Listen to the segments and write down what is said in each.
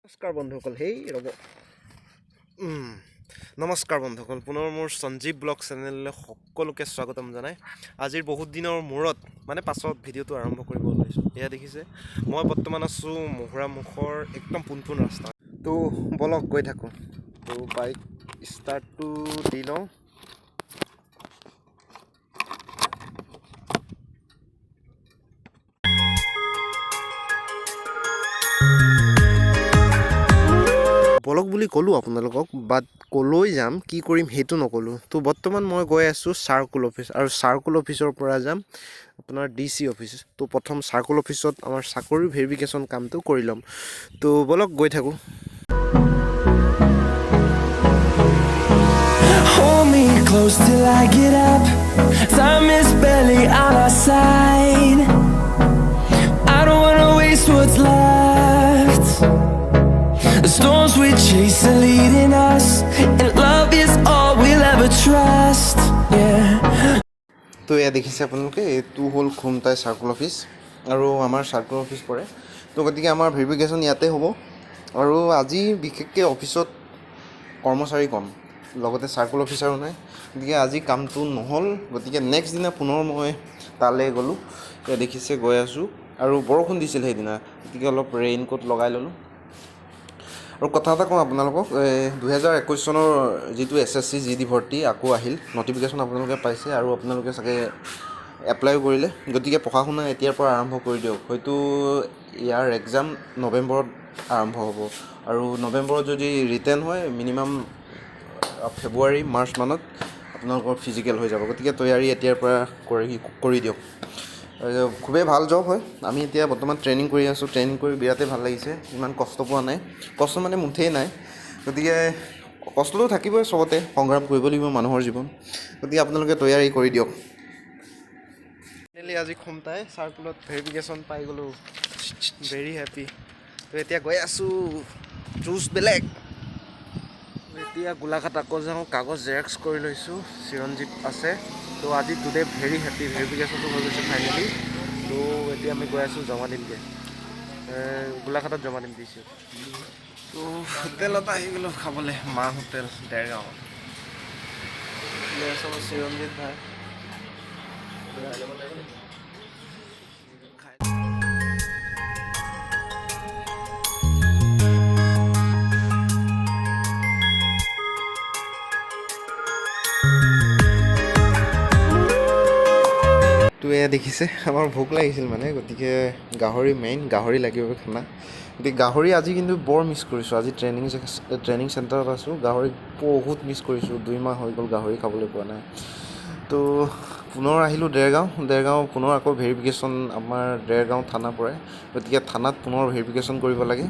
নমস্কাৰ বন্ধুসকল, সেই ৰ'ব। নমস্কাৰ বন্ধুসকল, পুনৰ মোৰ সঞ্জীৱ ব্লগ চেনেললৈ সকলোকে স্বাগতম জনাই আজিৰ বহুত দিনৰ মূৰত মানে পাছত ভিডিঅ'টো আৰম্ভ কৰিব ওলাইছোঁ। এয়া দেখিছে, মই বৰ্তমান আছোঁ মহুৰামুখৰ একদম পোনপোন ৰাস্তা। তো বলক গৈ থাকোঁ। তো বাইক ষ্টাৰ্টটো দি লওঁ। বলক বুলি ক'লোঁ আপোনালোকক, বাট ক'লৈ যাম, কি কৰিম সেইটো নক'লোঁ। তো বৰ্তমান মই গৈ আছোঁ চাৰ্কুল অফিচ আৰু চাৰ্কুল অফিচৰ পৰা যাম আপোনাৰ ডিচি অফিচ। তো প্ৰথম চাৰ্কুল অফিচত আমাৰ চাকৰিৰ ভেৰিফিকেশ্যন কামটো কৰি ল'ম। তো বলক গৈ থাকোঁ। Hold me close till I get up. Time is barely on our side. I don't wanna waste what's left. The storms we chase are leading us, and love is all we'll ever trust. Yeah. তো এয়া দেখিছে আপোনালোকে, এইটো হ'ল Khumtai circle office আৰু আমাৰ circle office পৰে। তো গতিকে আমাৰ ভেৰিফিকেশ্যন ইয়াতে হ'ব আৰু আজি বিশেষকৈ অফিচত কৰ্মচাৰী কম, লগতে চাৰ্কুল অফিচাৰো নাই, গতিকে আজি কামটো নহ'ল। গতিকে নেক্সট দিনা পুনৰ মই তালৈ গ'লোঁ। এয়া দেখিছে, গৈ আছোঁ আৰু বৰষুণ দিছিল সেইদিনা, গতিকে অলপ ৰেইনকোট লগাই ল'লোঁ। আৰু কথা এটা কওঁ আপোনালোকক, 2021 চনৰ যিটো এছএছচি জিডি ভৰ্তি আকৌ আহিল, নটিফিকেশ্যন আপোনালোকে পাইছে আৰু আপোনালোকে চাগে এপ্লাইও কৰিলে। গতিকে পঢ়া শুনা এতিয়াৰ পৰা আৰম্ভ কৰি দিয়ক। হয়তো ইয়াৰ এক্সাম নৱেম্বৰত আৰম্ভ হ'ব আৰু নৱেম্বৰত যদি ৰিটেন হয়, মিনিমাম ফেব্ৰুৱাৰী মাৰ্চ মানত আপোনালোকৰ ফিজিকেল হৈ যাব। গতিকে তৈয়াৰী এতিয়াৰ পৰা কৰি দিয়ক। আৰু খুবেই ভাল জব হয়। আমি এতিয়া বৰ্তমান ট্ৰেইনিং কৰি আছোঁ। ট্ৰেইনিং কৰি বিৰাটেই ভাল লাগিছে, ইমান কষ্ট পোৱা নাই, কষ্ট মানে মুঠেই নাই। গতিকে কষ্টটো থাকিবই চবতে, সংগ্ৰাম কৰিব লাগিব মানুহৰ জীৱন। গতিকে আপোনালোকে তৈয়াৰী কৰি দিয়ক। ফাইনেলি আজি খুমটাই চাৰ্কুলত ভেৰিফিকেশ্যন পাই গ'লোঁ, ভেৰি হেপী। তো এতিয়া গৈ আছোঁ, জুচ বেলেগ। এতিয়া গোলাঘাট আকৌ যাওঁ, কাগজ জেৰক্স কৰি লৈছোঁ, চিৰঞ্জীৱ আছে। তো আজি টুডে ভেৰি হেপী, ভেৰিফিকেশ্যনটো হৈ গৈছে ফাইনেলি। তো এতিয়া আমি গৈ আছোঁ জমা দিমগৈ, গোলাঘাটত জমা দিম দিছোঁ। তো হোটেলত আহি গ'লোঁ খাবলৈ, মা হোটেল, দেৰগাঁও। চিৰঞ্জিত ভাই। তো এয়া দেখিছে, আমাৰ ভোক লাগিছিল মানে, গতিকে গাহৰি মেইন, গাহৰি লাগিব খানা। গতিকে গাহৰি আজি কিন্তু বৰ মিছ কৰিছোঁ। আজি ট্ৰেইনিং ট্ৰেইনিং চেণ্টাৰত আছোঁ, গাহৰি বহুত মিছ কৰিছোঁ। 2 মাহ হৈ গ'ল, গাহৰি খাবলৈ পোৱা নাই। তো পুনৰ আহিলোঁ দেৰগাঁও। দেৰগাঁও পুনৰ আকৌ ভেৰিফিকেশ্যন, আমাৰ দেৰগাঁও থানা পৰে, গতিকে থানাত পুনৰ ভেৰিফিকেশ্যন কৰিব লাগে।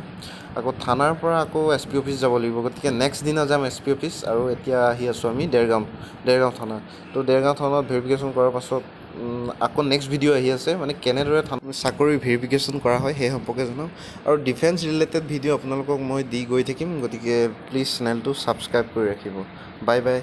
আকৌ থানাৰ পৰা আকৌ এছপি অফিচ যাব লাগিব। গতিকে নেক্সট দিনা যাম এছপি অফিচ আৰু এতিয়া আহি আছোঁ আমি দেৰগাঁও, দেৰগাঁও থানা। তো দেৰগাঁও থানাত ভেৰিফিকেশ্যন কৰাৰ পাছত আকৌ নেক্সট ভিডিঅ' আহি আছে, মানে কেনেদৰে চাকৰিৰ ভেৰিফিকেশ্যন কৰা হয় সেই সম্পৰ্কে জনাম আৰু ডিফেন্স ৰিলেটেড ভিডিঅ' আপোনালোকক মই দি গৈ থাকিম। গতিকে প্লিজ চেনেলটো ছাবস্ক্ৰাইব কৰি ৰাখিব। Bye bye.